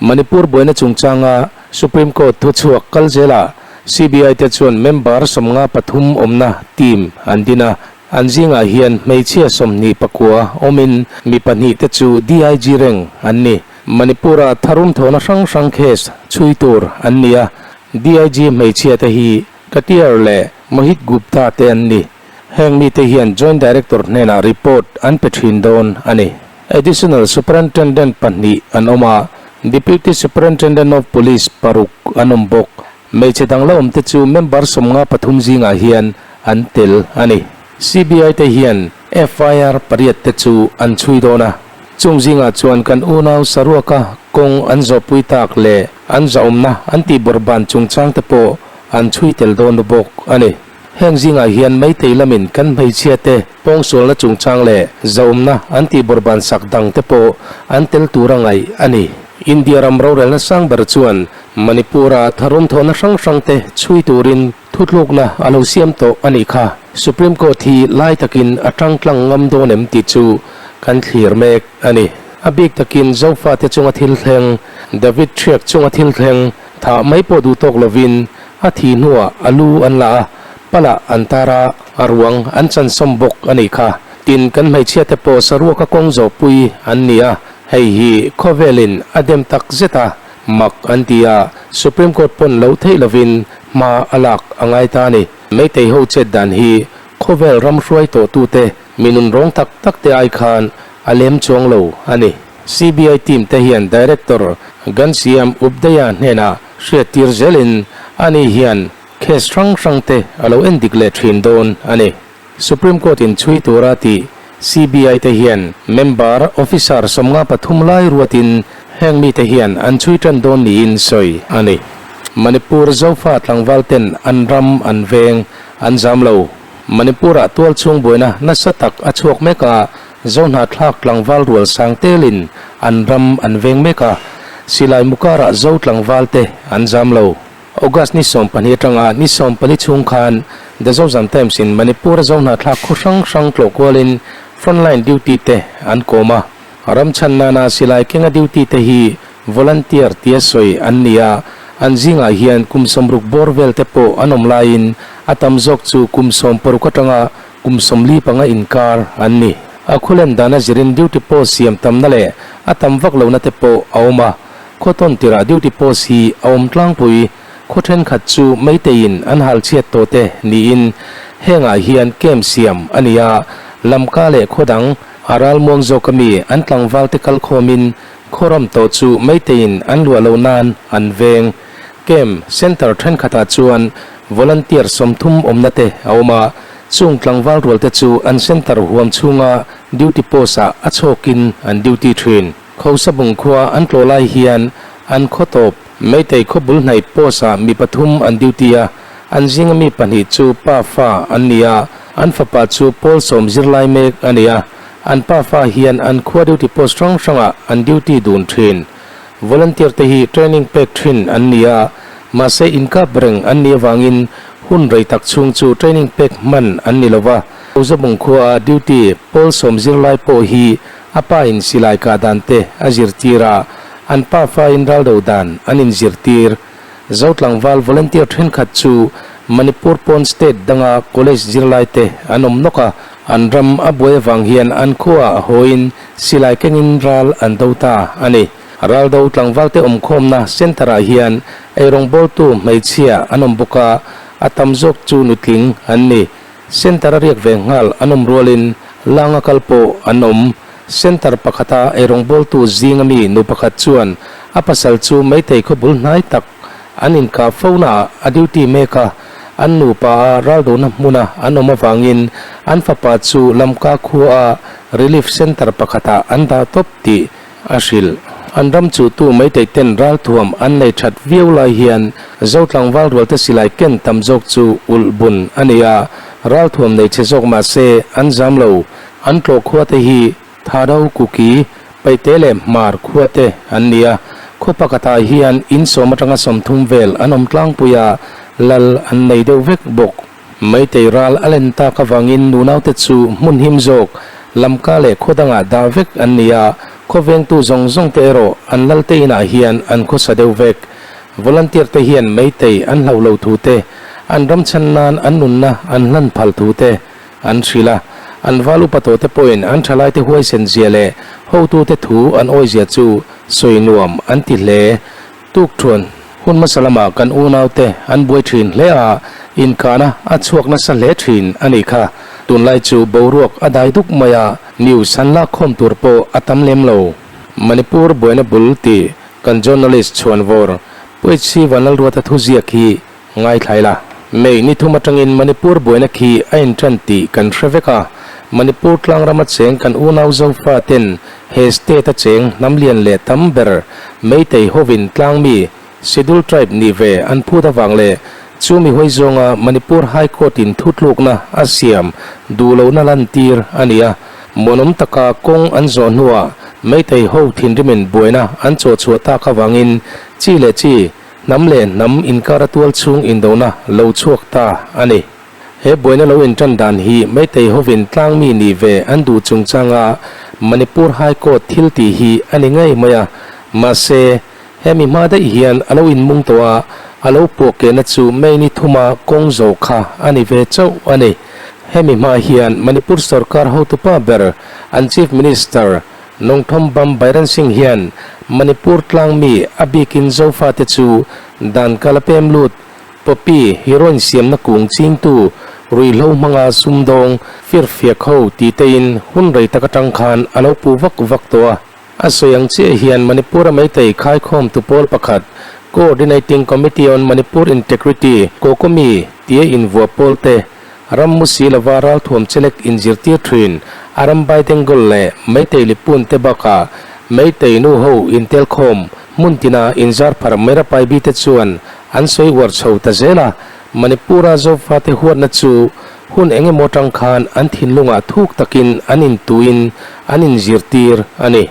Manipur buaina chungchanga Supreme Court thuchhuak kal zelah CBI te chuan member 53 awmna team an din a, an zingah hian hmeichhia 29 awmin mi pahnih te chu DIG reng an ni. Manipur-a tharum thawhna hrang hrang case chhui tur an ni a, DIG hmeichhia te hi Katiyar leh Mohit Gupta te an ni. Heng mite hian Joint Director hnenah report an pe thin dawn a ni. Additional Superintendent pahnih an awm a, Deputy Superintendent of Police paruk an awm bawk. Hmeichhe dang la awmte chu member 53 zingah hian an tel a ni. CBI te hian FIR pariat te chu an chhui dawn a, chung zingah chuan kan unau saruaka kawng an zawhpui tak leh an zahawmna an tihbawrhban chungchang te pawh an chhui tel dawn bawk a ni. Heng zingah hian Meitei lamin kan hmeichhia te pawngsualna chungchang leh zahawmna an tihbawrhban sak dang te pawh an tel tur a ngaih a ni. India ram rorelna sang ber chuan Manipur-a tharum thawhna hrang hrang te chhui turin Thutlukna a lo siam tawh a nih kha. Supreme Court hi lai takin a tangtlang ngam dawn em tih chu kan thlir mek a ni. A bik takin Zofate chunga thil thleng, David Thriak chunga thil thleng thah mai pawh duh tawk lovin a thih hnuah a lu an la a, palah an tar a, a ruang an chansawm bawk a nih kha. Tin, kan hmeichhiate pawh saruaka kawng zawhpui an ni a, hei hi khawvelin a dem tak zet a, Mak an ti a, Supreme Court pawn loh theih lovin hma a lak a ngai ta a ni. Meitei ho chet dan hi khawvel ram hruai tawh tute mi nun rawng tak tak te ai khan a lem chuang lo a ni. CBI team te hian Director Ghanshyam Updaya hnenah hriattir zelin ani hian case hrang hrang te a lo endik leh thin dawn a ni. Supreme Court in chhui tura tih CBI te hian member officer 53 lai ruatin heng mite hian an chhui tan dawn niin sawi a ni. Manipur Zofa tlangval ten an ram an veng an zam lo. Manipur-ah tual chhung buaina nasa tak a chhuak mek a, Zohnahthlak tlangval rual sang telin an ram an veng mek a, silai mukarah Zo tlangval te an zam lo. August ni 12 atanga ni 14 chhung khan The Zozam Times in Manipur-a Zohnahthlak khaw hrang hrang tlawh kualin frontline duty te an kawm a. Ram chhan nana silai kenga duty te hi volunteer tia sawi an ni a, an zingah hian kum 60 bawr vel te pawh an awm laiin a tam zawk chu kum 16 atanga kum 45 inkar an ni. A khulen dana zirin duty post siam tamna leh a tam vak lohna te pawh a awm a. Khaw tawn tirah duty post hi a awm tlangpui, khaw thenkhat chu Meiteiin an hal chhiat tawh te niin hengah hian camp siam a ni a, Lamka leh khaw dang a ralmuang zawk ami an tlangval te kal khawmin khaw ram tawh chu Meiteiin an luah loh nan an veng. Camp center thenkhatah chuan volunteer 30 awmna te a awm a, chung tlangval rual te chu an center huam chhunga duty post ah a chhawkin an duty thin. Khosabung khua an tlawh lai hian an khaw tawp Meitei khaw bul hnaih post ah mi pathum an duty a, an zinga mi pahnih chu pa fa an ni a, an fapa chu pawl sawm zirlai mek a ni a, an pa fa hian an khua duty post hrang hrangah an duty dun thin. Volunteer te hi training pek thin an ni a, mahse inkap reng an nih avangin hun rei tak chhung chu training pek hman an ni lova. Khosabung khua a duty pawl sawm zirlai pawh hi A pa in silai kah dan te a zirtir a, an pa fa in raldo dan an in zirtir. Zotlangval volunteer thenkhat chu Manipur pawn state danga college zirlai te an awm nawk a, an ram a buai avang hian an khuaah hawiin silai kengin ral an do ta a ni. Raldo tlangval te awmkhawmna centre ah hian eirawngbawltu hmeichhia an awm bawk a, a tam zawk chu nutling an ni. Centre a riak ve nghal an awm rualin langa kal pawh an awm. Centre pakhata eirawngbawltu zinga mi nu pakhat chuan a pasal chu Meitei khaw bul hnai tak an inkah fo naah a duty mek a, an nupa a raldohna hmuna an awm avangin an fapa chu Lamka khua a Relief Centre pakhatah an dah tawp tih a hrilh. An ram chuhtu Meitei ten ralthuam an nei that viau lai hian Zotlangval rualte silai ken tam zawk chu ulh bun a ni a, ralthuam nei chhe zawk mah se an zam lo. An tlawh khua te hi Thado, Kuki, Paihte leh Hmar khua te an ni a, khaw pakhatah hian in sawm atanga 30 vel an awm tlangpui a, lal an nei deuh vek bawk. Meitei ral a len tak avangin nunaute chu hmun him zawk, Lamka leh khaw dangah dah vek an ni a, Khawvengtu zawng zawng te erawh an lalte inah hian an khawsa deuh vek. Volunteer te hian Meitei an hlauh lo thu te, an ram chhan nan an nunna an hlan phal thu te an hrilh a. An val upa tawh te pawhin an thalaite huaisen zia leh hotute thu an awizia chu sawi nuam an ti hle. Tukthuan hun hmasa lamah kan unaute an buai thin hle a, inkahna a chhuak nasa hle thin a nih kha. Tunlai chu boruak a dai duk mai a, news han lak khawm tur pawh a tam lem lo. Manipur buaina bul tih kan journalist chhuanvawr Puichhi Vanlalruata thuziak hi Ngaithlai la, May ni thum atangin Manipur buaina khi a intan tih kan hre vek a, Manipur tlangrama cheng kan unau Zofa ten he state a cheng hnam lian leh tam ber Meitei hovin tlangmi Schedule Tribe nih ve an phut avang leh chu mi hawi zawnga Manipur High Court in thutlukna a siam duh lohna lantir a ni a, muanawm taka kawng an zawh hnuah Meitei ho thinrimin buaina an chawhchhuah tak avangin chi leh chi Hnam leh hnam inkar a tual chhung indona lo chhuak ta a ni. He buaina lo intan dan hi Meitei hovin tlangmi nih ve an duh chungchanga Manipur High Court thil tih hi a ni ngei mai a. Mahse, hemi hma daih hian a lo inmung tawh a, a lo puahkehna chu May ni thuma kawng zo kha a ni ve chauh a ni. Hemi hma hian Manipur sorkar hotupa ber an Chief Minister Nongthombam Bairan Singh hian Manipur tlangmi a bikin Zofate chu dan kal a pem lut, poppy, heroin siamna kung chingtu, ruihhlo hmanga sumdawng, firfiak ho tih tein hun rei tak atang khan a lo puh vak vak tawh a. A sawi ang chiah hian Manipur-a Meitei khaikhawmtu pawl pakhat, Coordinating Committee on Manipur Integrity, Kokomi, tia invuah pawl te, Ram mu si lova ralthuam chelek inzirtir thin Arambai Dengol leh Meitei Lipun te bakah Meitei nu ho intelkhawm hmun tina inzar phar Meirapai bi te chuan an sawi uar chho ta zel a, Manipur-a Zofate huatna chu hun eng emaw tang khan an thinlungah thuk takin an intuin an inzirtir a ni.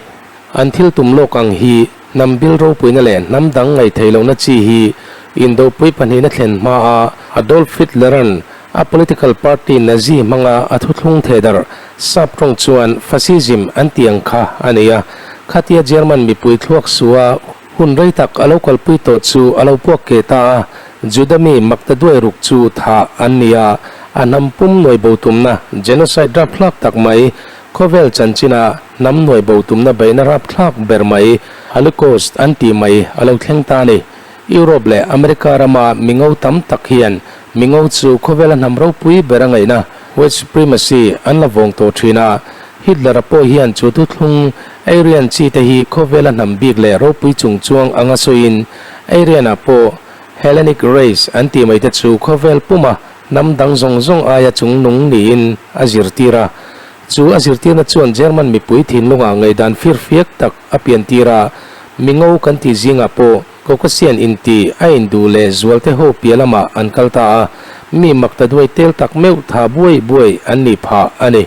An thil tum lawk ang hi hnam bil ropuina leh hnam dang ngaihtheih lohna chi hi Indopui pahnihna thlen hmaa Adolf Hitler-a'n a political party Nazi hmanga a thuthlung thehdarh sap tawng chuan Fascism an tih ang kha a nei a. Khatia German mipui thluak sua hun rei tak a lo kalpui tawh chu a lo puak ke ta a, Juda mi makta duai ruk chu thah an ni a, a hnam pum nuai bo tumna genocide rapthlak tak mai Khawvel chanchina hnam nuai bo tumna beihna rapthlak ber mai, Holocaust an tih mai a lo thleng ta a ni. Europe leh America rama mingo tam tak hian mingo chu khawvela hnam ropui ber a ngaihna, white supremacy, an la vawng tawh thin a. Hitler-a pawh hian chu thuthlung Aryan chi te hi khawvela hnam bik leh ropui chungchuang anga sawiin Aryan-ah pawh Hellenic race an tih mai te chu khawvel puma Hnam dang zawng zawng aia chungnung niin a zirtir a. Chu a zirtirna chuan German mipui thinlungah ngaihdan firfiak tak a piantir a, Mingo kan tih zingah pawh Caucasian inti a induh leh zualte ho piah lamah an kal ta a, mi makta duai tel tak meuh tha buai buai an nih phah a ni.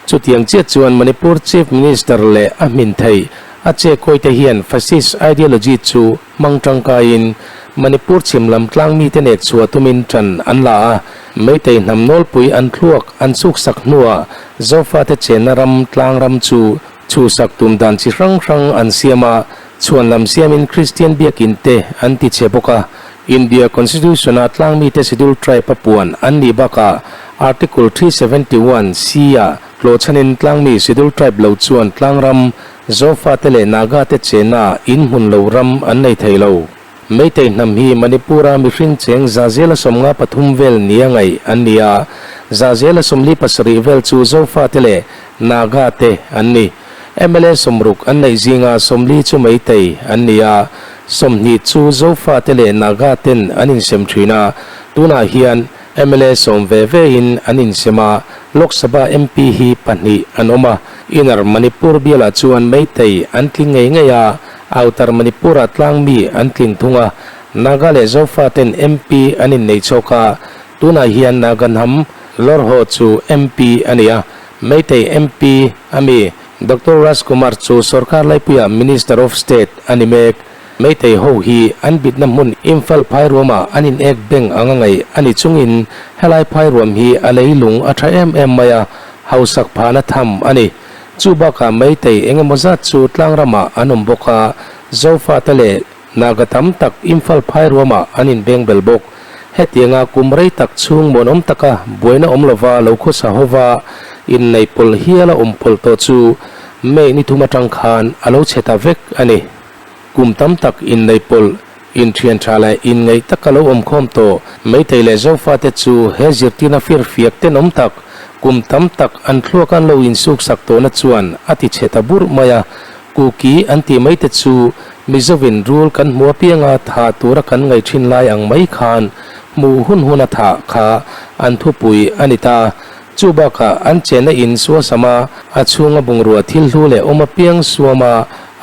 Chutiang chiah chuan Manipur Chief Minister leh a hmin thei a che kawite hian Fascist ideology chu hmang tangkaiin Manipur chhim lam tlang mite nek chhuah tumin tan an la a, Meitei hnam nawlpui an thluak an chuksak hnuah Zofate chenna ram tlang ram chu chhuhsak tum dan chi hrang hrang an siam a, chhuan lam siamin Kristian biakin te an ti chhe bawk a. India Constitution-a tlang mite Schedule Tribe a puan an nih bakah Article 371 C-ah hlawhchhanin tlangmi Schedule Tribe lo chuan tlang ram Zofate leh Naga-te chenna in hmun lo ram an nei thei lo. Meitei hnam hi Manipur-a mihring cheng zazela 53 vel nia ngaih an ni a, zazela 47 vel chu Zofate leh Naga-te an ni. Mla 60 an neih zinga 40 chu Meitei an ni a, 20 chu Zofate leh Naga-ten an insem thin a, tunah hian Mla sawm ve vein an insem a, Lok Sabha MP hi pahnih an awm a. Inner Manipur bialah chuan Meitei an tling ngei ngei a, Outer Manipur-ah tlangmi an tling thung a, Naga leh Zofa ten MP an innei chawk a, tunah hian Naga hnam Lawrhaw chu MP a ni a, Meitei MP a mi Doctor Raj Kumar chu sorkar laipuiah Minister of State a ni mek. Meitei ho hi an bitna hmun Imphal phairuamah an in ek beng anga ngaih a ni chungin helai phairuam hi a leilung a tha em em mai a, hausak phahna tham a ni. Chu bakah Meitei engemaw zat chu tlangram ah an awm bawk a, Zofate leh Naga tam tak Imphal phai ruamah an inbeng bel bawk. Hetianga kum rei tak chhung muanawm taka buaina awm lova lo khawsa hova innei pawlh hiala awm pawlh tawh chu May ni thum atang khan a lo chhe ta vek a ni. Kum tam tak innei pawlh, inthian tha leh inngeih taka lo awm khawm tawh Meitei leh Zofate chu he zirtirna firfiak tenawm tak kum tam tak an thluak an lo insuksak tawhna chuan a ti chhe ta burh mai a. Kuki an tih mai te chu Mizovin rul kan hmu apianga thah tura kan ngaih thin lai ang mai khan hmuh hun huna thah kha an thupui a ni ta. Chu bakah an chenna in suasama a chhunga bungrua thil hlu leh awm apiang suama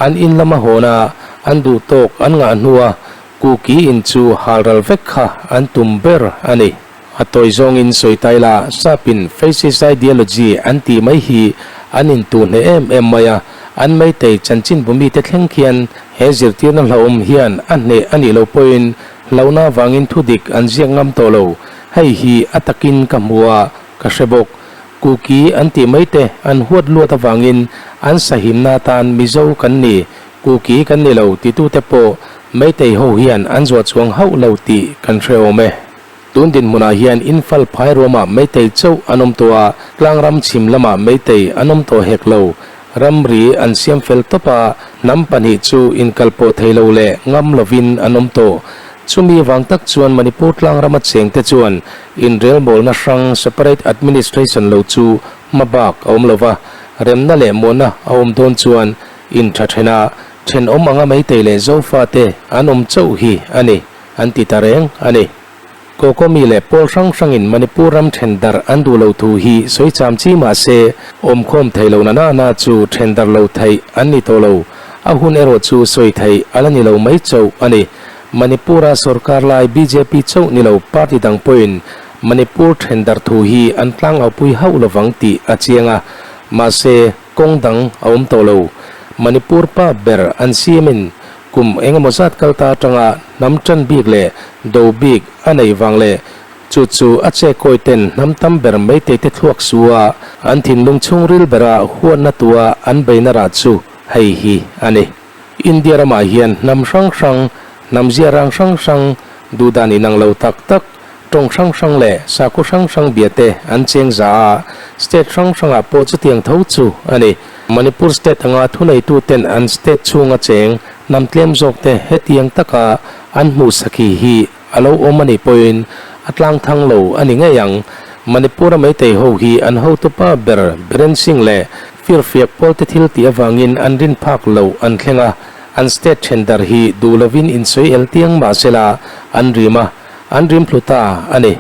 an in lama hawna an duh tawk an ngah hnua Kuki in chu halral vek kha an tum ber a ni. A tawi zawngin sawi ta ila, Sapin Fascist ideology an tih mai hi an intuh hneh em em mai a, an Meitei chanchinbu mite thleng khian he zirtirna hlauhawm hian a hneh a nih loh pawhin hlauhna avangin thudik an ziak ngam tawh lo. Hei hi a takin ka hmu a, ka hre bawk. Kuki an tih mai te an huat luat avangin an sahimna atan Mizo kan ni, Kuki kan ni lo titute pawh Meitei ho hian an zuah chuang hauh lo tih kan hre awm e. Tun dinhmunah hian Imphal phai ruamah Meitei chauh an awm tawh a, tlangram chhim lamah Meitei an awm tawh hek lo. Ramri an siam fel tawp a, hnam pahnih chu inkalpawh thei lo leh ngam lovin an awm tawh. Chumi vang tak chuan Manipur tlangrama chengte chuan inrelmawlna hrang separate administration lo chu hmabak a awm lo va, remna leh muahna a awm dawn chuan intha thena thenawm anga Meitei leh Zofate an awm chauh hi a ni. An ti ta reng a ni. Kokomi leh pawl hrang hrangin Manipur ram then darh an duh lo thu hi sawi cham chi mah se, awmkhawm thei lo na na na chu then darh lo theih an ni tawh lo. A hun erawh chu sawi theih a la ni lo mai chauh a ni. Manipur-a sorkar lai bjp chauh ni lo party dang pawhin Manipur then darh thu hi an tlangaupui hauh lovang tih a chiang a. Mahse, kawng dang a awm tawh lo. Manipur pa ber an CM-in Kum engemaw zat kal ta atanga hnam tan bik leh do bik a neih vang leh chu chu a chekawi ten hnam tam ber meitei te thluak su a, an thinlung chhungril bera huatna tua an beina rah chu hei hi a ni. India ramah hian hnam hrang hrang, hnam ziarang hrang hrang, duhdan inang lo tak tak, Tawng hrang hrang leh sakhaw hrang hrang bia te an cheng za a, state hrang hrangah pawh chutiang tho chu a ni. Manipur state anga thuneitu ten an state chhunga cheng hnam tlem zawk te hetiang taka an hmuh sakhi hi a lo awm a nih pawhin a tlang thang lo a ni ngei ang. Manipur-a Meitei ho hi an hotupa ber Biren Singh leh firfiak pawlte thil tih avangin an rin phak loh an thleng a, an state then dar hi duh lovin insawi el tiang mahsela an rim a. An rim hlu ta a ni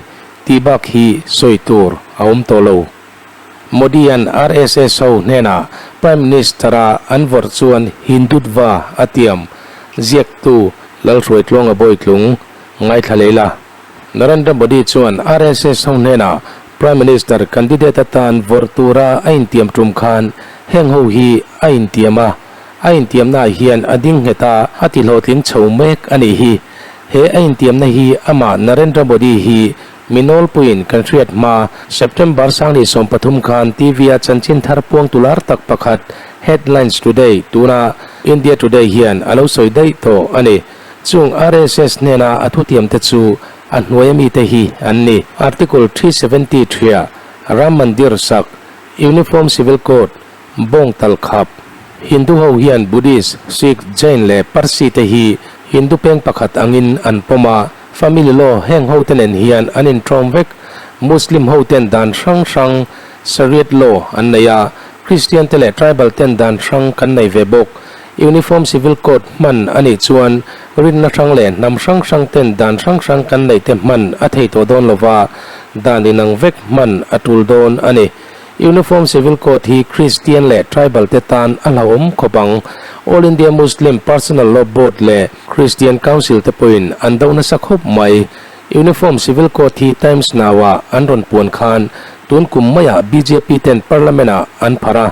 tih bak hi sawi tur a awm tawh lo. Modi-a'n RSS ho hnenah Prime Minister-a an vawrh chuan Hindutva a tiam, ziaktu Lalhruaitluanga Bawitlung ngaithla leh ila. Narendra Modi chuan RSS ho hnenah Prime Minister candidate atan vawrh tura a intiam tum khan heng ho hi a intiam a, a intiamnaah hian a ding nghet a, a tihlawhtling chho mek a nih hi. He a intiamna hi amah Narendra Modi hi mi nawlpuiin kan hriat hma September 2013 khan TV-a chanchin thar puang tular tak pakhat Headlines Today tuna India Today hian a lo sawi daih tawh a ni. Chung RSS hnena a thutiamte chu a hnuaia mite hi an ni. Article 373 Ram Mandir sak, Uniform Civil Code, Bawng tal khap. Hindu ho hian Buddhist, Sikh, Jain leh Parsi te hi Hindu peng pakhat angin an pawm a, family law heng ho te nen hian an intawm vek. Muslim ho ten dan hrang hrang, Shariat law, an nei a, Christian te leh tribal ten dan hrang kan nei ve bawk. Uniform Civil Code hman a nih chuan rinna hrang leh hnam hrang hrang ten dan hrang hrang kan neih te hman a thei tawh dawn lova, dan inang vek hman a tul dawn a ni. Uniform Civil Code hi Christian leh Tribal te tan a hlauhawm khawp ang. All India Muslim Personal Law Board leh Christian Council te pawhin an do nasa khawp mai. Uniform Civil Code hi Times Now-ah an rawn puan khan tun kum maiah bjp ten Parliament-ah an pharh a,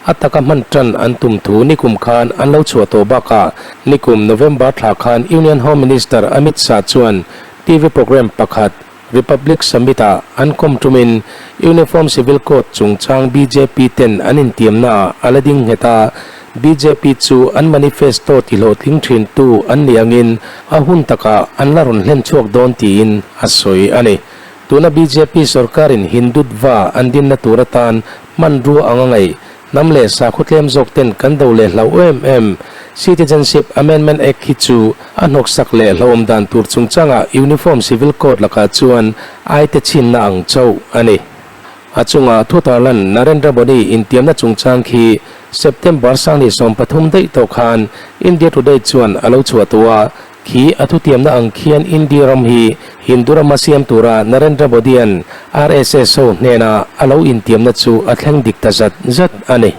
a taka hman tan an tum thu nikum khan an lo chhuah tawh bakah nikum November thla khan Union Home Minister Amit Shah chuan TV programme pakhat. Republic Summit-ah an kawm tumin Uniform Civil Code chungchang bjp ten an intiamnaah a la ding nghet a, bjp chu an manifesto tihlawhtling thintu an nih angin a hun takah an la rawn hlen chhuak dawn tiin a sawi a ni. Tuna bjp sorkarin Hindutva an dinna tur atan hmanrua ang a ngaih Hnam leh sakhaw tlem zawk ten kan do leh hlauh em em. Citizenship Amendment Act hi chu a hnawksak leh hlauhawm dan tur chungchangah Uniform Civil Code lakah chuan aite chhinna ang chauh a ni. A chunga thu tarlan Narendra Modi intiamna chungchang khi September 2013 daih tawh khan India Today chuan a lo chhuah tawh a, Khi a thutiamna ang khian India ram hi Hindu rama siam tura Narendra Modi-a'n RSS ho hnena a lo intiamna chu a thleng dik ta zat zat a ni.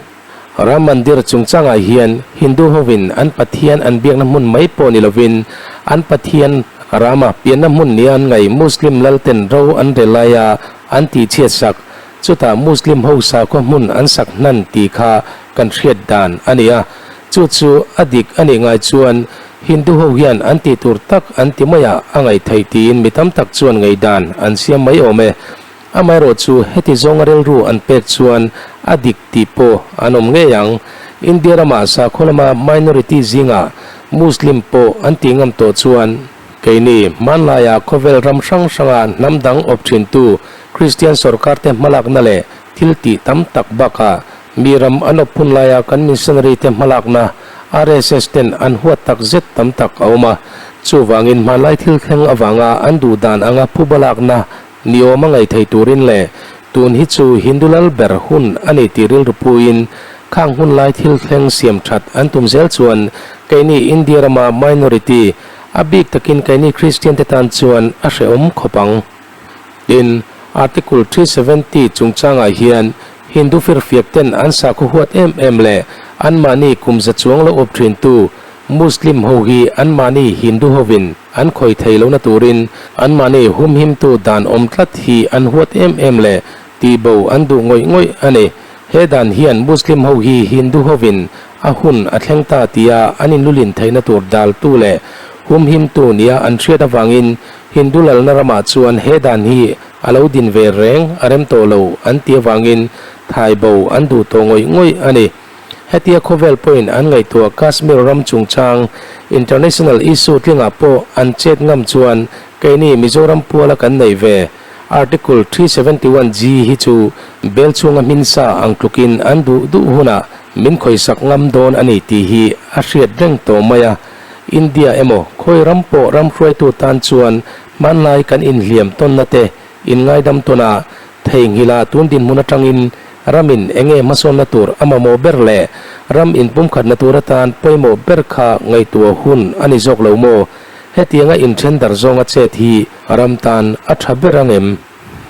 Ram Mandir chungchangah hian Hindu hovin an Pathian an biakna hmun mai pawh ni lovin an Pathian Rama pianna hmun nia an ngaih Muslim lalten ro an rel laia an tihchhiatsak chutah Muslim ho sakhua hmun an sak hnan tih kha kan hriat dan a ni a. Chu chu a dik a nih ngai chuan Hindu ho hian an tih tur tak an ti mai ah a ngaih theih tiin mi tam tak chuan ngaihdan an siam mai awm e. Amaherawh chu heti zawnga rilru an pek chuan a dik tih pawh an awm ngei ang. India ramah sakhaw lama minority zingah Muslim pawh an tih ngam tawh chuan keini hmanlaiah khawvel ram hrang hranga hnam dang awp thintu Kristian sorkar te hmalakna leh thil tih tam tak bakah Mi ram an awp hun laia kan missionary te hmalakna RSS ten an huat tak zet tam tak a awm a. Chuvangin hmanlai thil thleng avanga an duh dan anga phuba lakna ni awm a ngaih thei turin leh tun hi chu Hindu lal ber hun a ni tih rilru puiin khang hun lai thil thleng siam that an tum zel chuan keini India rama minority a bik takin keini Christian te tan chuan a hrehawm khawp ang. Tin, Article 370 chungchangah hian Hindu firfiak ten an sakhaw huat em em leh anmahni kum za chuang lo awp thintu Muslim ho hi anmahni Hindu hovin an khawi thei lohna turin anmahni humhimtu dan awm tlat hi an huat em em leh tihbo an duh ngawih ngawih a ni. He dan hian Muslim ho hi Hindu hovin a hun a thleng ta tia an inlulin theihna tur daltu leh humhimtu nia an hriat avangin Hindu lalna ramah chuan he dan hi a lo din ve reng a rem tawh lo an ti avangin thai bo an duh tawh ngawih ngawih a ni. Hetia khawvel pawhin an ngaihtuah Kashmir ram chungchang international issue tlingah pawh an chet ngam chuan keini Mizoram puala kan neih ve Article 371G hi chu bel chhunga hminsa ang tlukin an duh duh hunah min khawisak ngam dawn a ni tih hi a hriat reng tawh mai a. India emaw khawi ram pawh ram hruaitu tan chuan hmanlai kan inhliam tawnna te inngaidam tawn a, theihnghilh a tun dinhmun atangin ramin enge hmasawnna tur a mamawh ber leh ram inpumkhatna tur atan pawimawh ber kha ngaihtuah hun a ni zawk lo maw? Hetianga inthen dar zawnga chet hi ram tan a tha ber ang em?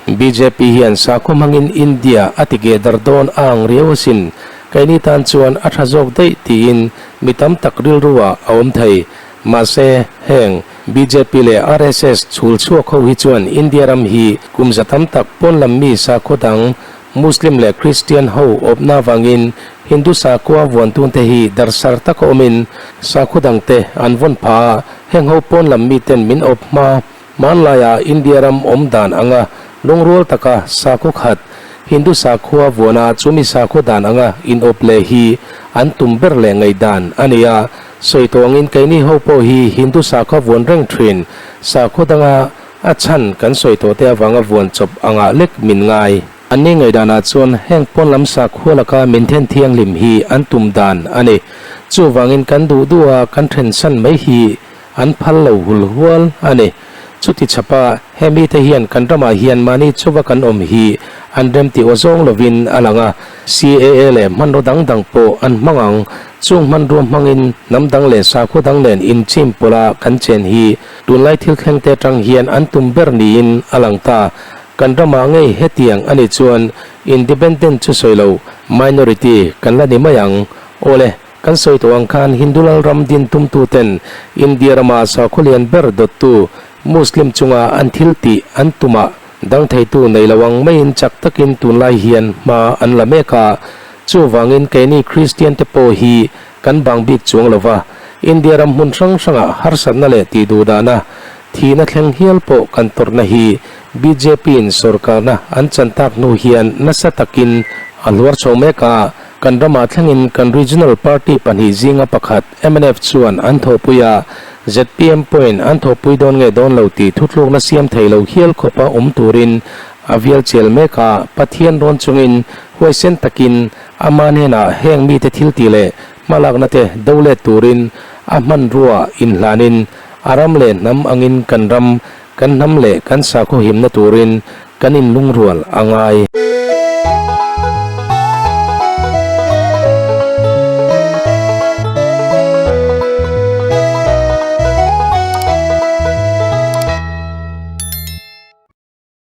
Bjp hian sakhaw hmangin India a ti geh dar dawn a ang riau asin, keini tan chuan a tha zawk daih tiin mi tam tak rilru ah a awm thei. Mahse, heng bjp leh RSS chhul chhuak ho hi chuan India ram hi kum za tam tak pawn lam mi sakhaw dang Muslim leh Christian ho awpna avangin Hindu sakhua vuantun te hi darsar taka awmin sakhaw dang te an vawn phah a, heng ho pawn lam miten min awp hma Hmanlaiah India ram awm dan anga lungrual taka sakhaw khat, Hindu sakhua vuana chumi sakhaw dan anga inawp leh hi an tum ber leh ngaihdan a ni a. Sawi tawh angin keini ho pawh hi Hindu sakhua vuan reng thin, sakhaw danga a chhan kan sawi tawh te avanga vuan chawp angah lek min ngai. Anni ngaihdanah chuan heng pawn lam sakhua laka min then thianghlim hi an tum dan a ni. Chuvangin kan duh duha kan thensan mai hi An phal lo hul hual a ni. Chuti chhapa he mite hian kan ramah hian mahni chauva kan awm hi an remti aw zawng lovin a lang a. CAA leh hmanraw dang dang pawh an hmang ang. Chung hmanrua hmangin hnam dang leh sakhaw dang nen inchim pawla kan chen hi tunlai thil thlengte atang hian an tum ber niin a lang ta. Kan ramah ngei hetiang a nih chuan independent chu sawi lo minority kan la ni mai ang. Awle. Kan sawi tawh ang khan Hindu Lalram din tumtuten India rama sakhaw lian ber dawttu Muslim chunga an thil tih an tumah dang theitu nei lo ang maiin chak takin tunlai hian hma an la mek a. Chuvangin keini Kristian te pawh hi kan bang bik chuang lo va, India ram hmun hrang hrangah harsatna leh tihduhdahna. Thihna thleng hial pawh kan tawrhna hi BJP-in sorkarna an chan tak hnu hian nasa takin a hluar chho mek a, kan ramah thlengin kan regional party pahnih zinga pakhat mnf chuan an thawhpui a, zpm pawhin an thawhpui dawn nge dawn lo tih thutlukna siam thei lo hial khawpa awm turin a vial chial mek a, Pathian rawn chungin huaisen takin ama hnenah heng mite thiltih leh hmalakna te do let turin a hmanrua inhlanin a ram leh hnam angin kan ram, kan hnam leh kan sakhaw himna turin kan inlungrual a ngai.